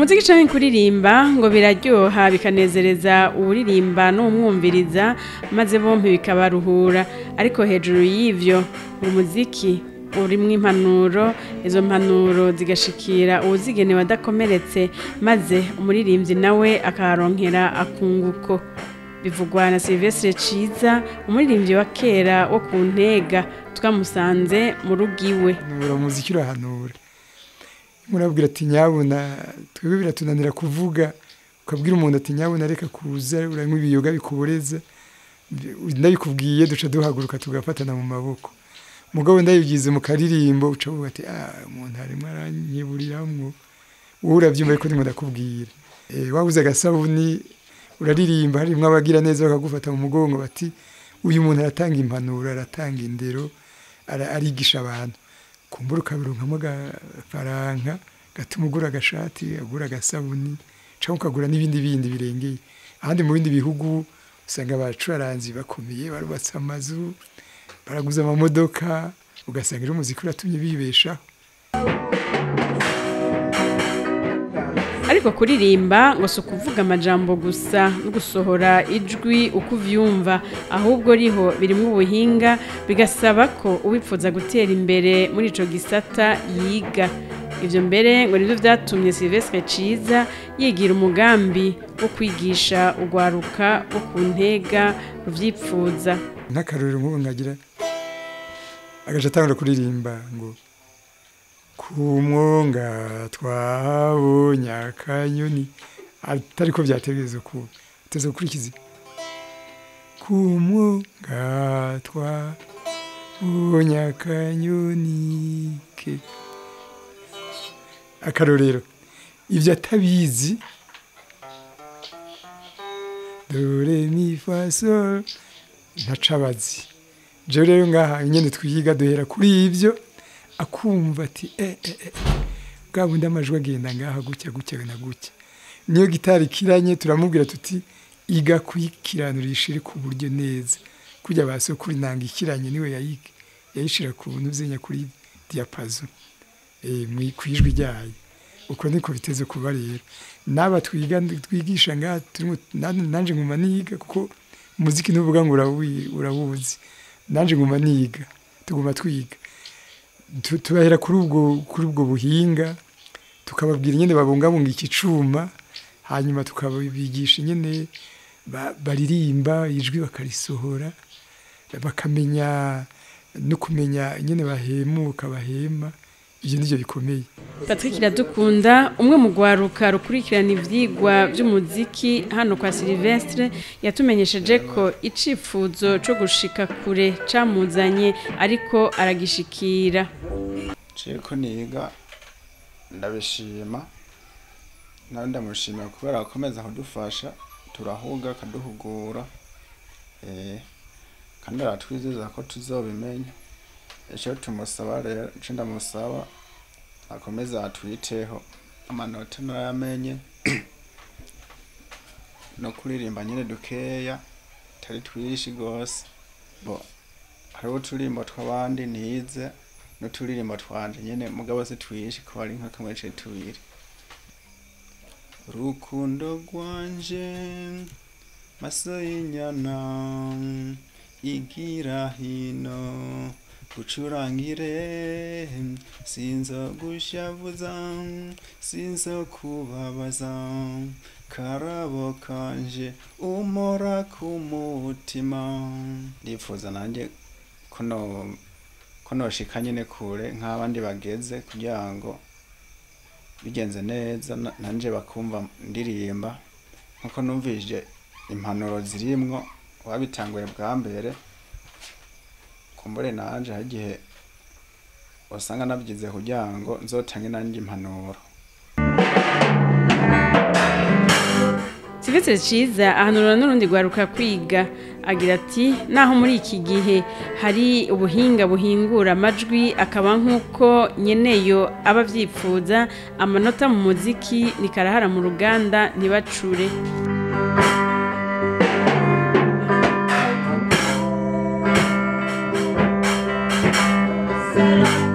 Umuziki canke kuririmba ngo biraryoha bikanezereza uwuririmba n'umwumviriza, maze bompi bikabaruhura. Ariko hejuru y'ivyo, umuziki urimwo impanuro, izo mpanuro zigashikira uwuzigenewe adakomeretse, maze umuririmbyi nawe akaharonkera akunguko. Bivugwa na Silvestre Ciza, umuririmbyi wa kera wo ku Ntega, twamusanze mu rugo iwe. Umuziki urahanura, murabwira ati nyabuna twebwe biratunanira kuvuga, ukabwira umuntu ati nyabuna reka kuza uranywa ibiyoga bikuboreza, ndabikubwiye duca duhaguruka tugafatana mu maboko. Mugabo ndayigize mu karirimbo uca uvuga ati umuntu arimo aranyiburiramwo, wowe uravyumva ariko ndimo ndakubwira. Wabuze agasabuni uraririmba, harimwo abagira neza bakagufata mu mugongo bati uyu muntu aratanga impanuro, aratanga indero, arigisha abantu. Kumbura ukabironkamo agafaranga gatuma ugura agashati, agura agasabuni, canke ukagura n'ibindi bindi birengeye. Ahandi mu bindi bihugu usanga abacuranzi bakomeye, barubatse amazu, baraguze amamodoka, ugasanga rero umuziki uratumye bibeshaho. Ariko kuririmba ngo si ukuvuga amajambo gusa no gusohora ijwi uko uvyumva, ahubwo riho birimwo ubuhinga, bigasaba ko uwipfuza gutera imbere muri ico gisata yiga. Ivyo mbere ngo nivyo vyatumye Silvestre Ciza yigira umugambi wo kwigisha urwaruka wo ku Ntega ruvyipfuza. Nk'akarorero nk'ubu nkagira agaca atangura kuririmba ngo kumwonga twabonye akanyoni, atariko vyategerezwa kuba, ateza gukurikiza kumwonga twabonye akanyoni ke. Akarorero ivyo atabizi, do re mi fa sol, ntacabazi. Jewe rero ngaha nyene twiga duhera kuri ivyo, akumva ati bwa bundi amajwi agenda ngaha gutya gutya na gutya. Niyo gitari kiranye turamubwira tuti iga kuyikiranura ishire ku buryo neza, kujya basokuri nanga ikiranye niwe yayishira ku buntu zenya kuri diapason kwijwi ryayo. Uko niko biteze kuba rero. Naba twiga twigisha ngaha turimo, nanje nguma niga, kuko umuziki nuvuga ngo urawuzi, nanje nguma niga, tuguma twiga. Tubahera kuri ubwo buhinga, tukababwira nyene babungabunga iki cuma, hanyuma tukabigisha nyene baririmba ijwi bakarisohora, bakamenya no kumenya nyene bahemuka bahema. Ivyo nivyo bikomeye. Patrick Iradukunda, umwe mu rwaruka rukurikirana ivyigwa vy'umuziki hano kwa Silvestre, yatumenyesheje ko icifuzo co gushika kure camuzanye ariko aragishikira. Ceko niga ndabishima, nawe ndamushimira kubera akomeza kudufasha, turahuga akaduhugura, kandi aratwizeza ko tuzobimenya. Ico tumusaba rero, ico ndamusaba akomeza atwiteho, amanota narayamenye no kuririmba nyene dukeya tari twishi gose. Bo hariho uturirimbo tw'abandi nize n'uturirimbo twanje nyene, mugabo si twishi ko ari nka kamwe canke tubiri. Rukundo rwanje maso y'inyana igira hino gucurangire, sinzo gushavuza sinzo kubabaza, karabo kanje umora ku mutima. Ndifuza nanje ko noshika nyene kure nk'abandi bageze, kugira ngo bigenze neza nanje bakumva ndirimba nkuko numvije impanuro zirimwo wabitanguye bwa mbere. Kumbure nanje hagihe wasanga nabyize kugira ngo nzotange nanje impanuro. Silvestre Ciza ahanura n'urundi rwaruka kwiga, agira ati naho muri iki gihe hari ubuhinga buhingura amajwi akaba nk'uko nyeneyo aba avyipfuza, amanota mu muziki ni karahara mu ruganda ntibacure. Thank you.